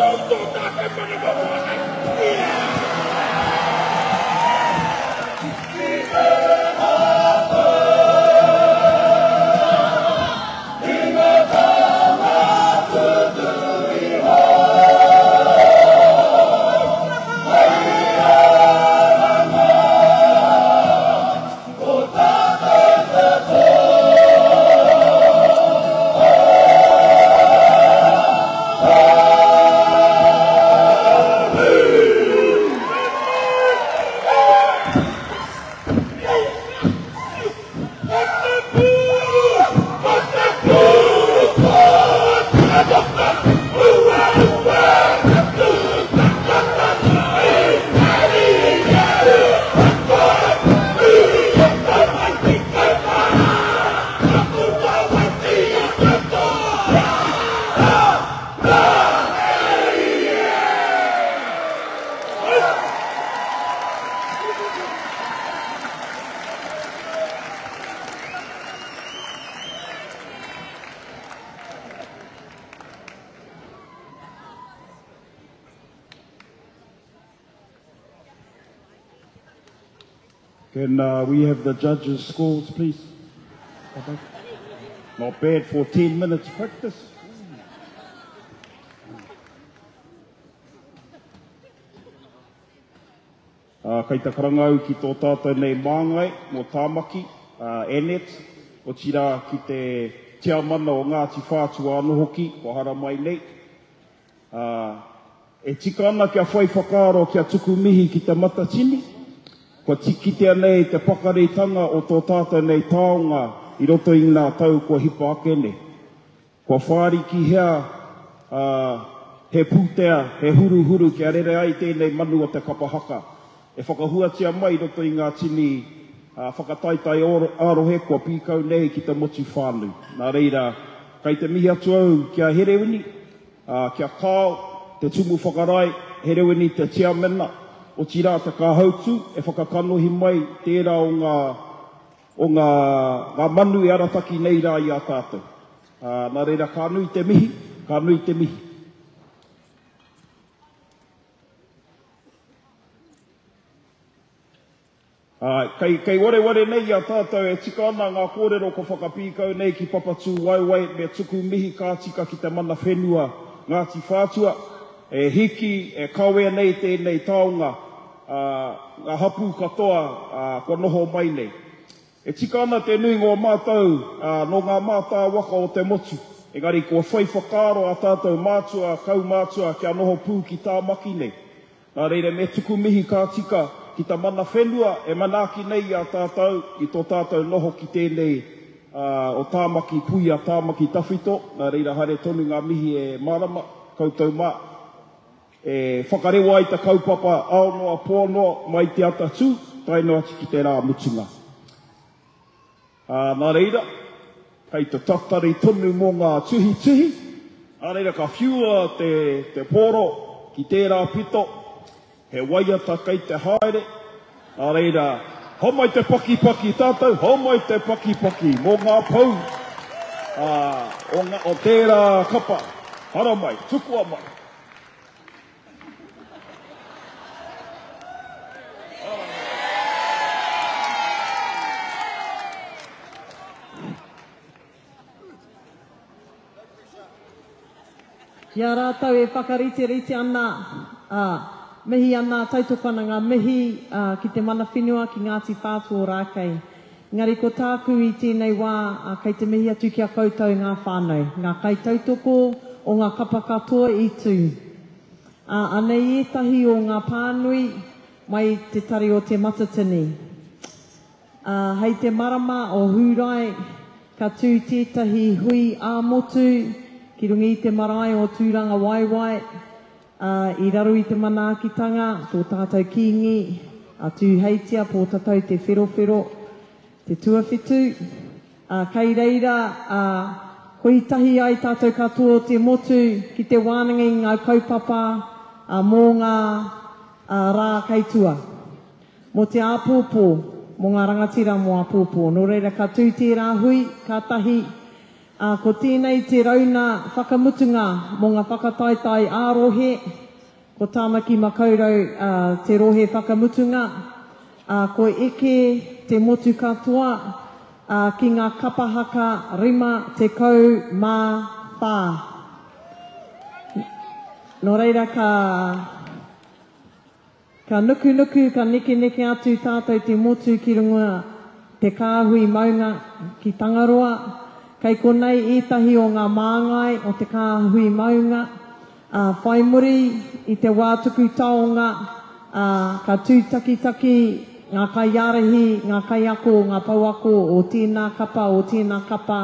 tātou tō tātou manawa moana. Can uh, we have the judges' scores, please? Not bad for 10 minutes practice. Uh, kei te karanga au ki tō tātou nei māngai mō Tāmaki, uh, Annette, otirā ki te tiamana o Ngāti Whātua anō hoki, kua haramai nei. Uh, e tika ana kia whai whakaaro kia tuku mihi ki te Matatini, kua kitea nei te pakaritanga o tō tātou nei taonga i roto i ngā tau kua hipa ake nei. Kua whāriki hea, ā, he pūtea, he huruhuru kia rere ai tēnei manu o te kapa haka. E whakahuatia mai i roto i ngā tini whakataetae ā-rohe kua pīkau nei ki te motu whānui. Nā reira, kai te mihi atu au ki a Herewini, ā, ki a Kao, te Tumu Whakarae, Herewini te Tiamena, otirā te Kāhautu e whakakanohi mai tērā o ngā o ngā, ngā manu e arataki nei rā i a tātou. Ā, nā reira, ka nui te mihi, ka nui te mihi. Ā, kei, kei wareware nei i a tātou e tika ana ngā kōrero kua whakapīkau nei ki Papatūwaewae me tuku mihi ka tika ki te mana whenua Ngāti Whātua, e hiki, e kawea nei tēnei taonga, ā, ngā hapū katoa, ā, kua noho mai nei. E tika ana te nuinga o mātou, ā, nō ngā mātā waka o te motu, engari kua whai whakaaro ā tātou mātua, kaumātua kia noho pū ki Tāmaki nei. Nā reira me tuku mihi ka tika ki ta mana whenua e manaaki nei i a tātou i tō tātou noho ki tēnei, ā, o Tāmaki puia, Tāmaki tawhito, nā reira haere tonu ngā mihi e marama, koutou mā. E whakarewa ai te kaupapa ao noa pō noa mai te atatū tae noa atu ki te rā mutunga. Ā, nā reira, kei te tatari tonu mō ngā tuhituhi, nā reira ka whiua te, te pōro ki tērā pito, he waiata kei te haere, nā reira, homai te pakipaki tātou, homai te pakipaki mō ngā pou, ā, o, ngā, o tērā kapa, haramai, tukua mai. I a rātou e whakariterite ana, ā, mihi ana, tautoko ana ngā mihi, ā, ki te mana whenua, ki Ngāti Whātua Ōrākei. Engari ko tāku i tēnei wā, ā, kei te mihi atu ki a koutou ngā whānau, ngā kaitautoko o ngā kapa katoa i tū. Ā, anei ētahi o ngā pānui mai te tari o Te Matatini. Ā, hei te marama o Hūrae ka tū tētahi hui ā-motu ki runga i te marae o Tūrangawaewae, Ā, i raro i te manaakitanga, tō tātou Kīngi, a Tūheitia Pōtatau Te Wherowhero, te tuawhitu, ā, kei reira, ā, hui tahi ai tātou katoa o te motu ki te wānanga i ngā kaupapa, ā, mō ngā, ā, rā kei tua. Mō te āpōpō, mō ngā rangatira mō āpōpō. Nō reira, ka tū tērā hui, kātahi. Ā, ko tēnei te rauna whakamutunga mō ngā whakataetae ā-rohe, ko Tāmaki Makaurau te rohe whakamutunga, ā, kua eke te motu katoa, ā, ki ngā kapa haka 54. Nō reira ka. Ka nukunuku, ka nekeneke atu tātou te motu ki runga te kāhui maunga ki Tangaroa. Kei konei ētahi o ngā māngai o te kāhui maunga, ā, whai muri i te wā tuku taonga, ā, ka tūtakitaki ngā kaiārahi, ngā kaiako, ngā pouako o tēnā kapa, o tēnā kapa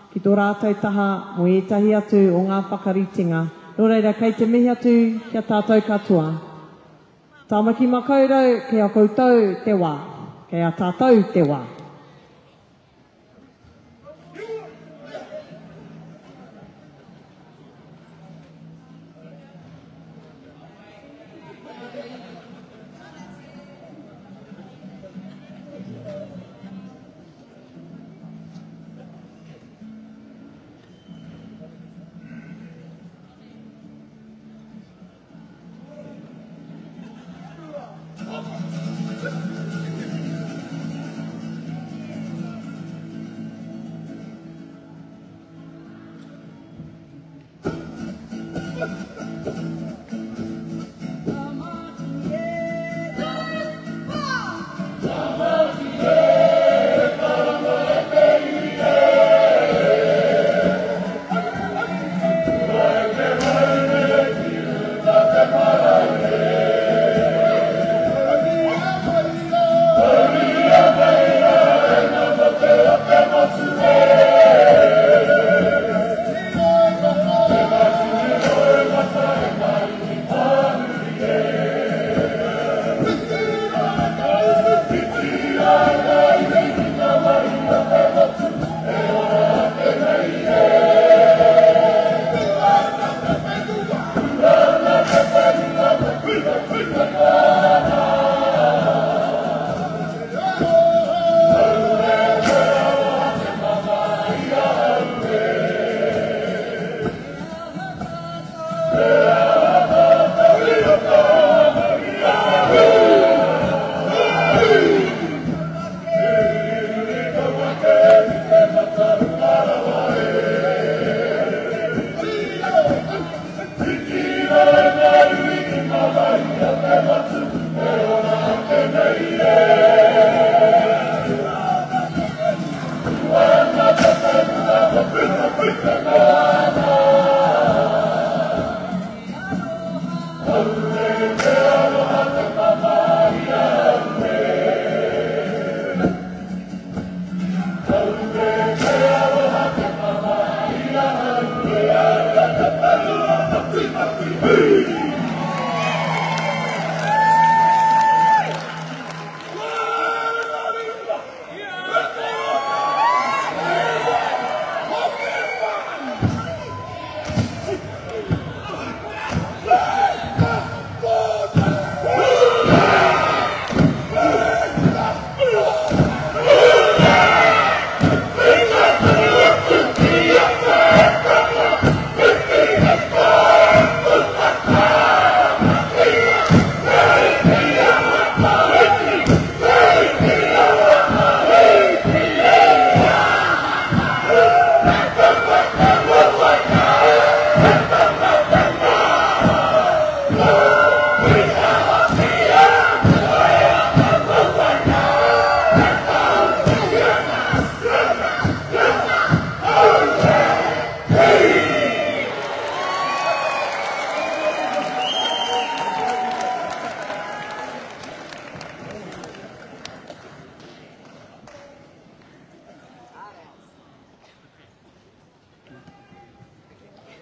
ki tō rātou taha mō ētahi atu o ngā whakaritenga. Nō reira, kei te mihi atu ki a tātou katoa. Tāmaki Makaurau, kei a koutou te wā. Kei a tātou te wā.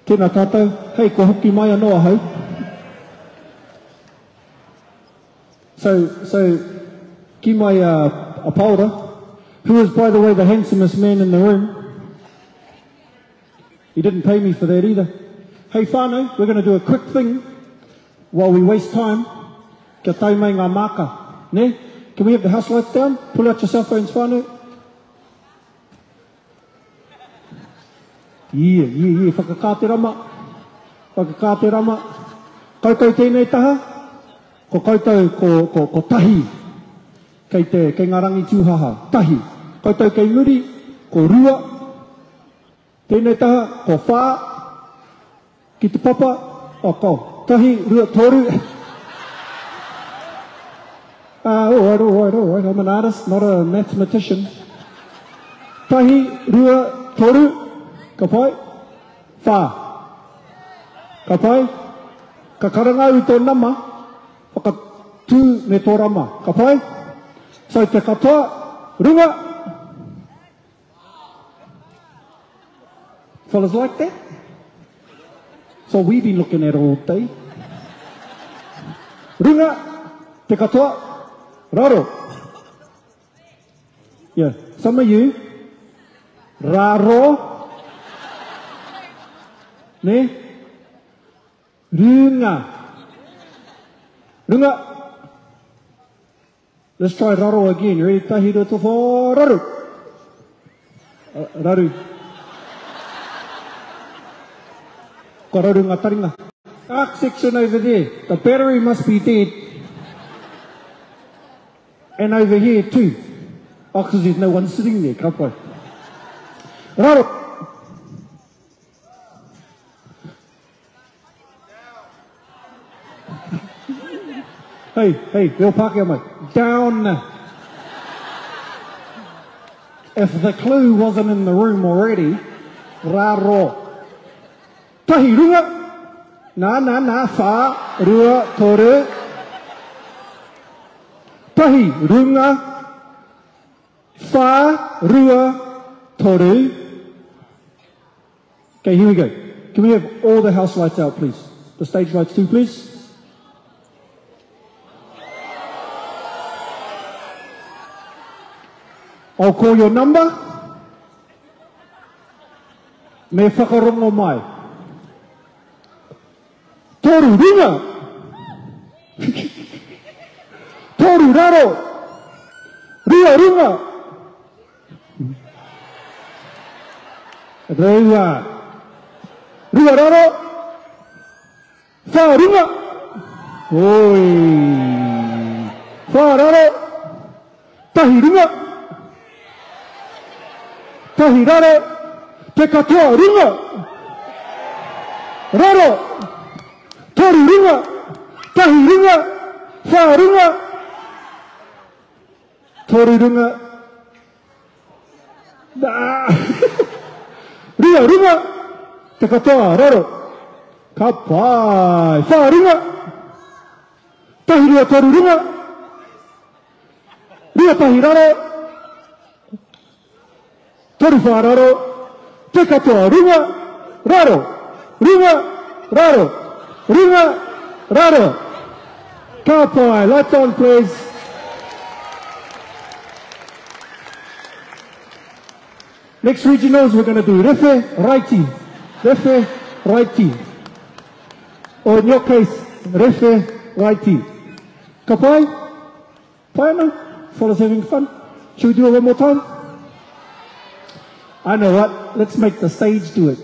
Tēnā tātou, hei, kua hoki mai anō ahau. So, so, ki mai a, a Paora, who is by the way the handsomest man in the room. He didn't pay me for that either. Hey whānau, we're going to do a quick thing while we waste time. Kia tau mai ngā māka. Ne? Can we have the house lights down? Pull out your cell phones, whānau. Yeah, yeah, yeah, whakakā te rama. Whakakā te rama. Koutou tēnei taha, ko koutou ko, ko, ko tahi. Kei te, kei ngā rangi tūhaha, tahi. Koutou kei muri, ko rua. Tēnei taha, ko whā. Ki te papa, oh, ko, tahi, rua, toru. Uh, all right, all right, all right. I'm an artist, not a mathematician. Tahi, rua, toru. Ka pai? Whā. Ka pai? Ka karanga au i tō nama, whakatū me tō rama. Ka pai? So te katoa, runga! Fellas like that? So we've been looking at all day. Runga, te katoa, raro. Yeah, some of you, raro, ne? Runga. Runga. Let's try raro again. Ready? Tahi, rua, tō, raru. Uh, raru. Kua raru ngā taringa. Dark section over there. The battery must be dead. And over here too. Oh, because there's no one sitting there. Ka pai. Raro. Hey, hey, reo Pākehā mai. Down. If the clue wasn't in the room already, raro. Tahi runga. Nā, nā, nā, whā, rua, toru. Tahi runga. Whā, rua, toru. Okay, here we go. Can we have all the house lights out, please? The stage lights too, please. I'll call your number. Me whakarongo mai. Toru runga. Toru raro. Rua runga. Rua. Rua raro. Whā runga. Oi. Whā raro. Tahi runga. Tahi raro. Te katoa runga. Raro. Toru runga. Tahi runga. Whā runga. Toru runga. Nā. Rua runga. Te katoa raro. Ka pai. Whā runga. Tahi rua toru runga. Rua tahi raro. Toru whā raro. Te katoa runga. Raro. Runga. Raro. Runga. Raro. Ka pai. Lights on please. Next regionals, we're going to do Refe, Righty. Refe, Righty. Or in your case, Refe, Righty. Ka pai? Pai ana? Fellas having fun? Should we do it one more time? I know what. Let's make the stage do it.